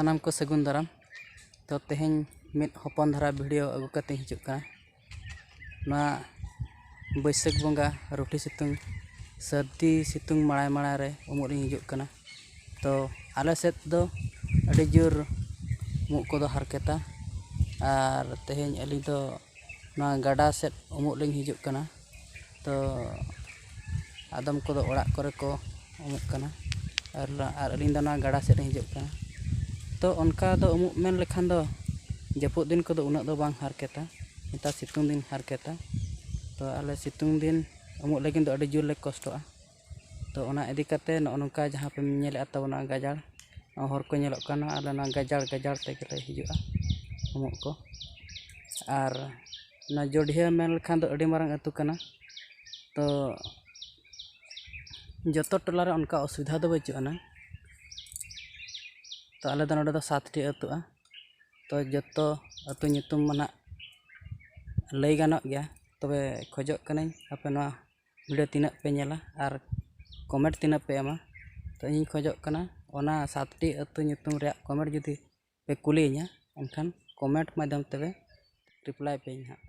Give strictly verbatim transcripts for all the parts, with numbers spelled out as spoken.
ᱥᱟᱱᱟᱢ ᱠᱚ ᱥᱟᱹᱜᱩᱱ ᱫᱟᱨᱟᱢ᱾ ᱛᱚ, ᱛᱮᱦᱮᱧ ᱢᱤᱫ ᱦᱚᱯᱚᱱ ᱫᱷᱟᱨᱟ ᱵᱷᱤᱰᱤᱭᱳ ᱟᱹᱜᱩ ᱠᱟᱛᱮᱧ ᱦᱤᱡᱩᱜ ᱠᱟᱱᱟ᱾ ᱱᱚᱣᱟ ᱵᱟᱹᱭᱥᱟᱹᱠᱷ ᱵᱚᱸᱜᱟ ᱨᱩᱴᱷᱤ ᱥᱤᱛᱩᱝ, ᱥᱟᱹᱨᱫᱤ ᱥᱤᱛᱩᱝ ᱢᱟᱲᱟᱭ ᱢᱟᱲᱟᱭ ᱨᱮ ᱩᱢᱩᱜ ᱞᱤᱧ ᱦᱤᱡᱩᱜ ᱠᱟᱱᱟ᱾ ᱛᱚ, ᱟᱞᱮ ᱥᱮᱫ ᱫᱚ ᱟᱹᱰᱤ ᱡᱳᱨ ᱩᱢᱩᱜ ᱠᱚᱫᱚ ᱦᱟᱨᱠᱮᱛᱟ᱾ ᱟᱨ ᱛᱮᱦᱮᱧ ᱟᱹᱞᱤᱧ ᱫᱚ ᱱᱚᱣᱟ ᱜᱟᱰᱟ ᱥᱮᱫ ᱩᱢᱩᱜ ᱞᱤᱧ ᱦᱤᱡᱩᱜ ᱠᱟᱱᱟ᱾ ᱛᱚ, ᱟᱫᱚᱢ ᱠᱚᱫᱚ ᱚᱲᱟᱜ ᱠᱚᱨᱮ ᱠᱚ ᱩᱢᱩᱜ ᱠᱟᱱᱟ, ᱟᱨ, ᱟᱨ ᱟᱹᱞᱤᱧ ᱫᱚ ᱱᱚᱣᱟ ᱜᱟᱰᱟ ᱥᱮᱫ ᱞᱤᱧ ᱦᱤᱡᱩᱜ ᱠᱟᱱᱟ᱾ ᱛᱚ, ᱚᱱᱠᱟ ᱫᱚ ᱩᱢᱩᱜ ᱢᱮᱱ ᱞᱮᱠᱷᱟᱱ ᱫᱚ ᱡᱟᱹᱯᱩᱫ ᱫᱤᱱ ᱠᱚᱫᱚ ᱩᱱᱟᱹᱜ ᱫᱚ ᱵᱟᱝ ᱦᱟᱨᱠᱮᱛᱟ, ᱱᱮᱛᱟᱨ ᱥᱤᱛᱩᱝ ᱫᱤᱱ ᱦᱟᱨᱠᱮᱛᱟ᱾ ᱛᱚ, ᱟᱞᱮ ᱥᱤᱛᱩᱝ ᱫᱤᱱ ᱩᱢᱩᱜ ᱞᱟᱹᱜᱤᱫ ᱫᱚ ᱟᱹᱰᱤ ᱡᱳᱨ ᱞᱮ ᱠᱚᱥᱴᱚᱜᱼᱟ᱾ ᱛᱚ, ᱚᱱᱟ ᱤᱫᱤ ᱠᱟᱛᱮ ᱱᱚᱜᱼᱚ ᱱᱚᱝᱠᱟ ᱡᱟᱦᱟᱸ ᱯᱮ ᱧᱮᱞᱮᱫᱼᱟ ᱛᱟᱵᱚᱱᱟ ᱜᱟᱡᱟᱲ, ᱦᱚᱨ ᱠᱚ ᱧᱮᱞᱚᱜ ᱠᱟᱱᱟ, ᱟᱞᱮ ᱱᱚᱣᱟ ᱜᱟᱡᱟᱲ ᱜᱟᱡᱟᱲ ᱛᱮᱜᱮ ᱞᱮ ᱦᱤᱡᱩᱜᱼᱟ ᱩᱢᱩᱜ ᱠᱚ᱾ ᱟᱨ ᱱᱚᱣᱟ ᱡᱳᱰᱷᱤᱭᱟᱹ ᱢᱮᱱ ᱞᱮᱠᱷᱟᱱ ᱫᱚ ᱟᱹᱰᱤ ᱢᱟᱨᱟᱝ ᱟᱹᱛᱩ ᱠᱟᱱᱟ᱾ ᱛᱚ, ᱡᱚᱛᱚ ᱴᱚᱞᱟ ᱨᱮ ᱚᱱᱠᱟ ᱚᱥᱩᱵᱤᱫᱷᱟ ᱫᱚ ᱵᱟᱹᱪᱩᱜ ᱟᱱᱟ᱾ ᱛᱚ, ᱟᱞᱮ ᱫᱚ ᱱᱚᱰᱮ ᱫᱚ ᱥᱟᱛᱴᱤ ᱟᱹᱛᱩᱜᱼᱟ᱾ ᱛᱚ, ᱡᱚᱛᱚ ᱟᱹᱛᱩ ᱧᱩᱛᱩᱢ ᱢᱟ ᱱᱟᱜ ᱞᱟᱹᱭ ᱜᱟᱱᱚᱜ ᱜᱮᱭᱟ, ᱛᱚᱵᱮ ᱠᱷᱚᱡᱚᱜ ᱠᱟᱹᱱᱟᱹᱧ ᱟᱯᱮ ᱱᱚᱣᱟ ᱵᱷᱤᱰᱤᱭᱳ ᱛᱤᱱᱟᱹᱜ ᱯᱮ ᱧᱮᱞᱟ ᱟᱨ ᱠᱚᱢᱮᱱᱴ ᱛᱤᱱᱟᱹᱜ ᱯᱮ ᱮᱢᱟ᱾ ᱛᱚ, ᱤᱧᱤᱧ ᱠᱷᱚᱡᱚᱜ ᱠᱟᱱᱟ ᱚᱱᱟ ᱥᱟᱛᱴᱤ ᱟᱹᱛᱩ ᱧᱩᱛᱩᱢ ᱨᱮᱭᱟᱜ ᱠᱚᱢᱮᱱᱴ ᱡᱩᱫᱤ ᱯᱮ ᱠᱩᱞᱤᱭᱤᱧᱟ, ᱮᱱᱠᱷᱟᱱ ᱠᱚᱢᱮᱱᱴ ᱢᱟᱫᱽᱫᱷᱚᱢ ᱛᱮᱯᱮ ᱨᱤᱯᱞᱟᱭ ᱯᱮᱭᱟᱹᱧ ᱦᱟᱸᱜ᱾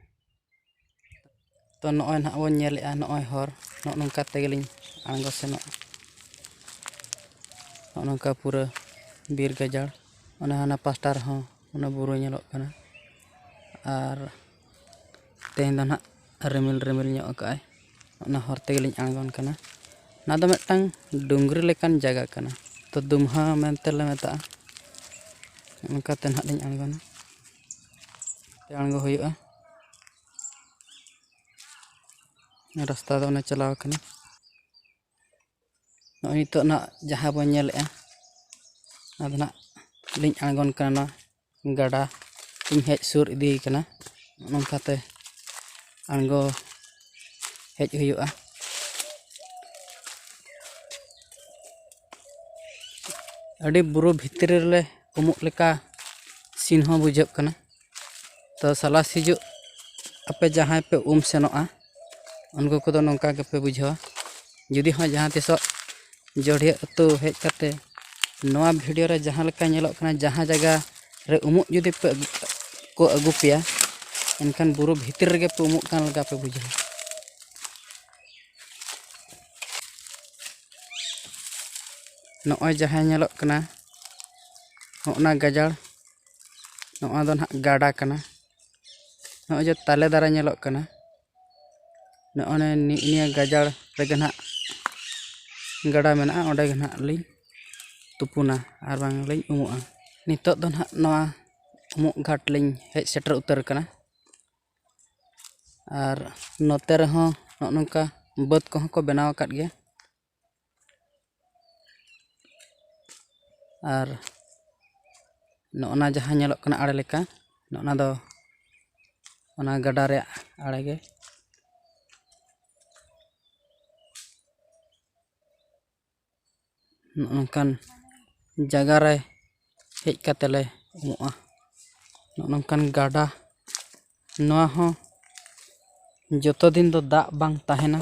ᱛᱚ, ᱱᱚᱜᱼᱚᱭ ᱱᱟᱦᱟᱜ ᱵᱚᱱ ᱧᱮᱞᱮᱜᱼᱟ, ᱱᱚᱜᱼᱚᱭ ᱦᱚᱨ, ᱱᱚᱜᱼᱚ ᱱᱚᱝᱠᱟ ᱛᱮᱜᱮᱞᱤᱧ ᱟᱬᱜᱚ ᱥᱮᱱᱚᱜᱼᱟ᱾ ᱱᱚᱜᱼᱚ ᱱᱚᱝᱠᱟ ᱯᱩᱨᱟᱹ ᱵᱤᱨ ᱜᱟᱡᱟᱲ, ᱚᱱᱟ ᱦᱟᱱᱟ ᱯᱟᱥᱴᱟ ᱨᱮᱦᱚᱸ ᱚᱱᱟ ᱵᱩᱨᱩ ᱧᱮᱞᱚᱜ ᱠᱟᱱᱟ᱾ ᱟᱨ ᱛᱮᱦᱮᱧ ᱫᱚ ᱱᱟᱦᱟᱜ ᱨᱤᱢᱤᱞ ᱨᱤᱢᱤᱞ ᱧᱚᱜ ᱟᱠᱟᱜᱼᱟᱭ, ᱚᱱᱟ ᱦᱚᱨ ᱛᱮᱜᱮᱞᱤᱧ ᱟᱬᱜᱚᱱ ᱠᱟᱱᱟ᱾ ᱚᱱᱟ ᱫᱚ ᱢᱤᱫᱴᱟᱝ ᱰᱩᱝᱨᱤ ᱞᱮᱠᱟᱱ ᱡᱟᱭᱜᱟ ᱠᱟᱱᱟ, ᱛᱚ ᱫᱩᱢᱦᱟ ᱢᱮᱱᱛᱮ ᱞᱮ ᱢᱮᱛᱟᱜᱼᱟ᱾ ᱚᱱᱠᱟᱛᱮ ᱱᱟᱦᱟᱜ ᱞᱤᱧ ᱟᱬᱜᱚᱱᱟ, ᱛᱮ ᱟᱬᱜᱚ ᱦᱩᱭᱩᱜᱼᱟ᱾ ᱨᱟᱥᱛᱟ ᱫᱚ ᱚᱱᱮ ᱪᱟᱞᱟᱣ ᱟᱠᱟᱱᱟ᱾ ᱱᱚᱜᱼᱚᱭ ᱱᱤᱛᱚᱜ ᱱᱟᱜ ᱡᱟᱦᱟᱸ ᱵᱚᱱ ᱧᱮᱞᱮᱜᱼᱟ, ᱚᱱᱟ ᱫᱚ ᱱᱟᱜ ᱞᱤᱧ ᱟᱬᱜᱚᱱ ᱠᱟᱱᱟ ᱜᱟᱰᱟ᱾ ᱤᱧ ᱦᱮᱡ ᱥᱩᱨ ᱤᱫᱤ ᱠᱟᱱᱟ, ᱱᱚᱝᱠᱟᱛᱮ ᱟᱬᱜᱚ ᱦᱮᱡ ᱦᱩᱭᱩᱜᱼᱟ᱾ ᱟᱹᱰᱤ ᱵᱩᱨᱩ ᱵᱷᱤᱛᱨᱤ ᱨᱮᱞᱮ ᱩᱢᱩᱜ ᱞᱮᱠᱟ ᱥᱤᱱ ᱦᱚᱸ ᱵᱩᱡᱷᱟᱹᱜ ᱠᱟᱱᱟ᱾ ᱛᱚ, ᱥᱟᱞᱟᱥ ᱦᱤᱡᱩᱜ ᱟᱯᱮ ᱡᱟᱦᱟᱸᱭ ᱯᱮ ᱩᱢ ᱥᱮᱱᱚᱜᱼᱟ, ᱩᱱᱠᱩ ᱠᱚᱫᱚ ᱱᱚᱝᱠᱟ ᱜᱮᱯᱮ ᱵᱩᱡᱷᱟᱹᱣᱟ᱾ ᱡᱩᱫᱤ ᱦᱚᱸ ᱡᱟᱦᱟᱸ ᱛᱤᱥᱚᱜ ᱡᱚᱰᱷᱤᱭᱟᱹ ᱟᱹᱛᱩ ᱦᱮᱡ ᱠᱟᱛᱮ ᱱᱚᱣᱟ ᱵᱷᱤᱰᱤᱭᱳ ᱨᱮ ᱡᱟᱦᱟᱸ ᱞᱮᱠᱟ ᱧᱮᱞᱚᱜ ᱠᱟᱱᱟ, ᱡᱟᱦᱟᱸ ᱡᱟᱭᱜᱟ ᱨᱮ ᱩᱢᱩᱜ ᱡᱩᱫᱤ ᱯᱮ ᱟᱹᱜᱩ- ᱠᱚ ᱟᱹᱜᱩ ᱯᱮᱭᱟ, ᱮᱱᱠᱷᱟᱱ ᱵᱩᱨᱩ ᱵᱷᱤᱛᱤᱨ ᱨᱮᱜᱮ ᱯᱮ ᱩᱢᱩᱜ ᱠᱟᱱ ᱞᱮᱠᱟ ᱯᱮ ᱵᱩᱡᱷᱟᱹᱣᱟ᱾ ᱱᱚᱜᱼᱚᱭ ᱡᱟᱦᱟᱸ ᱧᱮᱞᱚᱜ ᱠᱟᱱᱟ, ᱱᱚᱜᱼᱱᱟ ᱜᱟᱡᱟᱲ, ᱱᱚᱣᱟ ᱫᱚ ᱱᱟᱦᱟᱜ ᱜᱟᱰᱟ ᱠᱟᱱᱟ᱾ ᱱᱚᱜᱼᱚᱭ ᱡᱮ ᱛᱟᱞᱮ ᱫᱟᱨᱮ ᱧᱮᱞᱚᱜ ᱠᱟᱱᱟ, ᱱᱚᱜᱼᱚᱭ ᱱᱤ- ᱱᱤᱭᱟᱹ ᱜᱟᱡᱟᱲ ᱨᱮᱜᱮ ᱱᱟᱦᱟᱜ ᱜᱟᱰᱟ ᱢᱮᱱᱟᱜᱼᱟ, ᱚᱸᱰᱮ ᱜᱮ ᱱᱟᱦᱟᱜ ᱞᱤᱧ ᱛᱩᱯᱩᱱᱟ ᱟᱨ ᱵᱟᱝ ᱞᱤᱧ ᱩᱢᱩᱜᱼᱟ᱾ ᱱᱤᱛᱚᱜ ᱫᱚ ᱱᱟᱦᱟᱜ ᱱᱚᱣᱟ ᱩᱢᱩᱜ ᱜᱷᱟᱴ ᱞᱤᱧ ᱦᱮᱡ ᱥᱮᱴᱮᱨ ᱩᱛᱟᱹᱨ ᱠᱟᱱᱟ᱾ ᱟᱨ ᱱᱚᱛᱮ ᱨᱮᱦᱚᱸ ᱱᱚᱜᱼᱚ ᱱᱚᱝᱠᱟ ᱵᱟᱹᱫᱽ ᱠᱚᱦᱚᱸ ᱠᱚ ᱵᱮᱱᱟᱣ ᱟᱠᱟᱫ ᱜᱮᱭᱟ᱾ ᱟᱨ ᱱᱚᱜᱼᱚ ᱱᱟ ᱡᱟᱦᱟᱸ ᱧᱮᱞᱚᱜ ᱠᱟᱱᱟ ᱟᱲᱮ ᱞᱮᱠᱟ, ᱱᱚᱜᱼᱚ ᱱᱟ ᱫᱚ ᱚᱱᱟ ᱜᱟᱰᱟ ᱨᱮᱭᱟᱜ ᱟᱲᱮ ᱜᱮ᱾ ᱱᱚᱜᱼᱚ ᱱᱚᱝᱠᱟᱱ ᱡᱟᱭᱜᱟ ᱨᱮ ᱦᱮᱡ ᱠᱟᱛᱮ ᱞᱮ ᱩᱢᱩᱜᱼᱟ᱾ ᱱᱚᱜᱼᱚ ᱱᱚᱝᱠᱟᱱ ᱜᱟᱰᱟ, ᱱᱚᱣᱟ ᱦᱚᱸ ᱡᱚᱛᱚ ᱫᱤᱱ ᱫᱚ ᱫᱟᱜ ᱵᱟᱝ ᱛᱟᱦᱮᱱᱟ᱾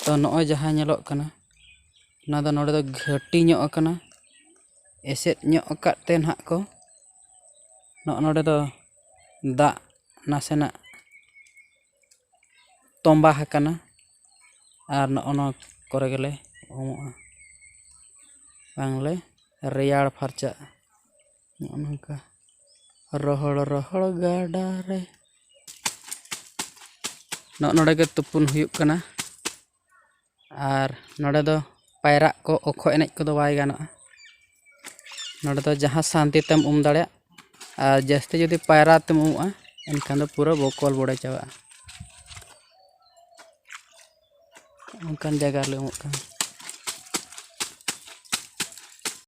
ᱛᱚ, ᱱᱚᱜᱼᱚᱭ ᱡᱟᱦᱟᱸ ᱧᱮᱞᱚᱜ ᱠᱟᱱᱟ, ᱱᱚᱣᱟ ᱫᱚ ᱱᱚᱰᱮ ᱫᱚ ᱜᱷᱟᱹᱴᱤ ᱧᱚᱜ ᱟᱠᱟᱱᱟ, ᱮᱥᱮᱫ ᱧᱚᱜ ᱟᱠᱟᱫ ᱛᱮ ᱱᱟᱦᱟᱜ ᱠᱚ ᱱᱚᱜᱼᱚ ᱱᱚᱰᱮ ᱫᱚ ᱫᱟᱜ ᱱᱟᱥᱮᱱᱟᱜ ᱛᱚᱸᱵᱟ ᱟᱠᱟᱱᱟ᱾ ᱟᱨ ᱱᱚᱜᱼᱚ ᱱᱚᱣᱟ ᱠᱚᱨᱮ ᱜᱮᱞᱮ ᱩᱢᱩᱜᱼᱟ, ᱵᱟᱝᱞᱮ ᱨᱮᱭᱟᱲ ᱯᱷᱟᱨᱪᱟᱜᱼᱟ᱾ ᱱᱚᱜᱼᱚ ᱱᱚᱝᱠᱟ ᱨᱚᱦᱚᱲ ᱨᱚᱦᱚᱲ ᱜᱟᱰᱟ ᱨᱮ ᱱᱚᱜᱼᱚ ᱱᱚᱰᱮ ᱜᱮ ᱛᱩᱯᱩᱱ ᱦᱩᱭᱩᱜ ᱠᱟᱱᱟ᱾ ᱟᱨ ᱱᱚᱰᱮ ᱫᱚ ᱯᱟᱭᱨᱟᱜ ᱠᱚ, ᱚᱠᱷᱚ ᱮᱱᱮᱡ ᱠᱚᱫᱚ ᱵᱟᱭ ᱜᱟᱱᱚᱜᱼᱟ᱾ ᱱᱚᱰᱮ ᱫᱚ ᱡᱟᱦᱟᱸ ᱥᱟᱱᱛᱤ ᱛᱮᱢ ᱩᱢ ᱫᱟᱲᱮᱭᱟᱜ᱾ ᱟᱨ ᱡᱟᱹᱥᱛᱤ ᱡᱩᱫᱤ ᱯᱟᱭᱨᱟ ᱛᱮᱢ ᱩᱢᱩᱜᱼᱟ, ᱮᱱᱠᱷᱟᱱ ᱫᱚ ᱯᱩᱨᱟᱹ ᱵᱚᱠᱚᱞ ᱵᱚᱰᱮ ᱪᱟᱵᱟᱜᱼᱟ᱾ ᱚᱱᱠᱟᱱ ᱡᱟᱭᱜᱟ ᱨᱮᱞᱮ ᱩᱢᱩᱜ ᱠᱟᱱᱟ᱾